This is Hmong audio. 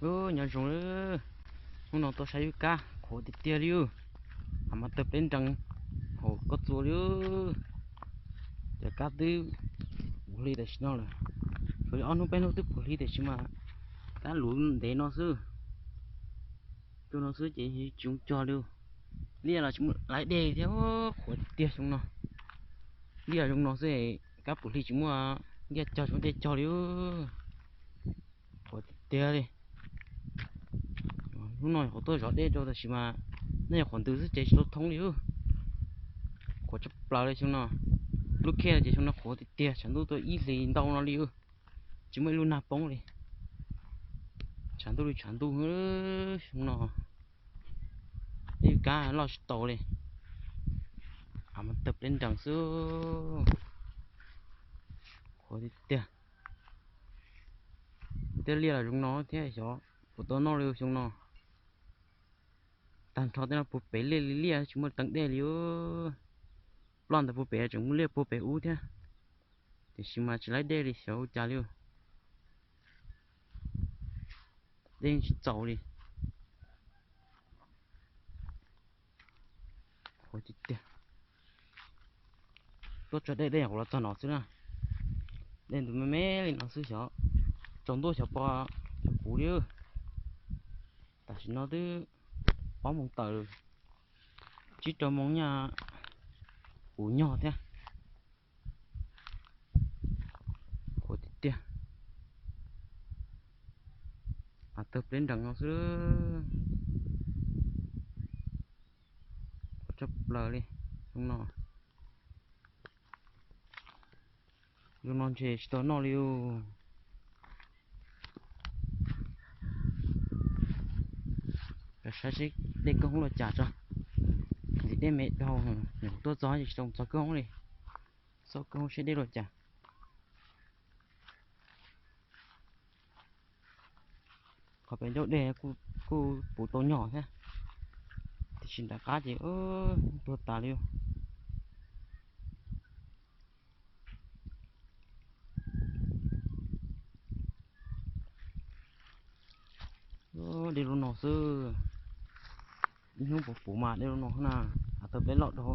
Nyob zoo, hnub no tuaj saib lub kab qhuav tiag tiag li, hav mas tawg pleb nrees hauv koj txua li. Cov kab twb puv hli tam sim no lawm, tshuav li ob hnub peb hnub twb puv hli tam sim mas kab luv ntev no xwb. Tuaj no xwb ces tsis zoo cog li. Liaj los tsis muaj laib dej thiab, qhuav tiag tiag xyoo no. Liaj zoo no xwb, kab puv hli tsis muaj liaj cog tsis muaj dej cog li. Qhuav tiag tiag li. Hnub no nyuam qhuav tuaj zov dej rau tab sis mas nej nyuam qhuav ntws xwb ces tsis tau thoob li. Qhuav tshaj plaws li xyoo no. Lub khej ces xyoo no qhuav tiag tiag, tshav ntuj tuaj ib hlis ntau no li. Tsis muaj ib lub nag poob li. Tshav ntuj li tshav ntuj xyoo no. Ib kab loj tsis tau li. Hav mas tawg pleb nrees xwb. Qhuav tiag tiag. Tej liaj los zoo no thiab xyov puas tau noj li xyoo no. Tag nrho tej no puag pem liaj li liaj tsis muaj teev dej li. Ploj ntawd puag pem tseem muaj liaj puag pem ub thiab. Tiam sis mas tsis laib dej li xyov ua cas li. Dej tsis txaus li. Qhuav tiag tiag. Tuaj tso dej dej nyuam qhuav los txog no xwb na. Dej ntws me me li no xwb xyov tsaus ntuj xyov pos puv li. Tam sim no twb ob moos tawm, tsib rau moos nyaj puv nyog thiab. Qhuav tiag tiag. Hav tawg pleb nrees no xwb. Qhuav tshaj plaws li. Zoo no, zoo no ntshe tsis tau noj li. Saib seb dej kawg hoob los cas tso. Ntxim dej me dhau, nyuam qhuav tuaj txog ces tsis tau txog kawg hoob li. Xauj kawg hoob seb dej los cas. Qhov pem ncauj dej kuj puv tau nyog thiab, tiam sis nram qab ces tuag tas li. Dej lub no xwb, ib hnub puv puv mas dej lub no na, hav tawg pleb loj dhau.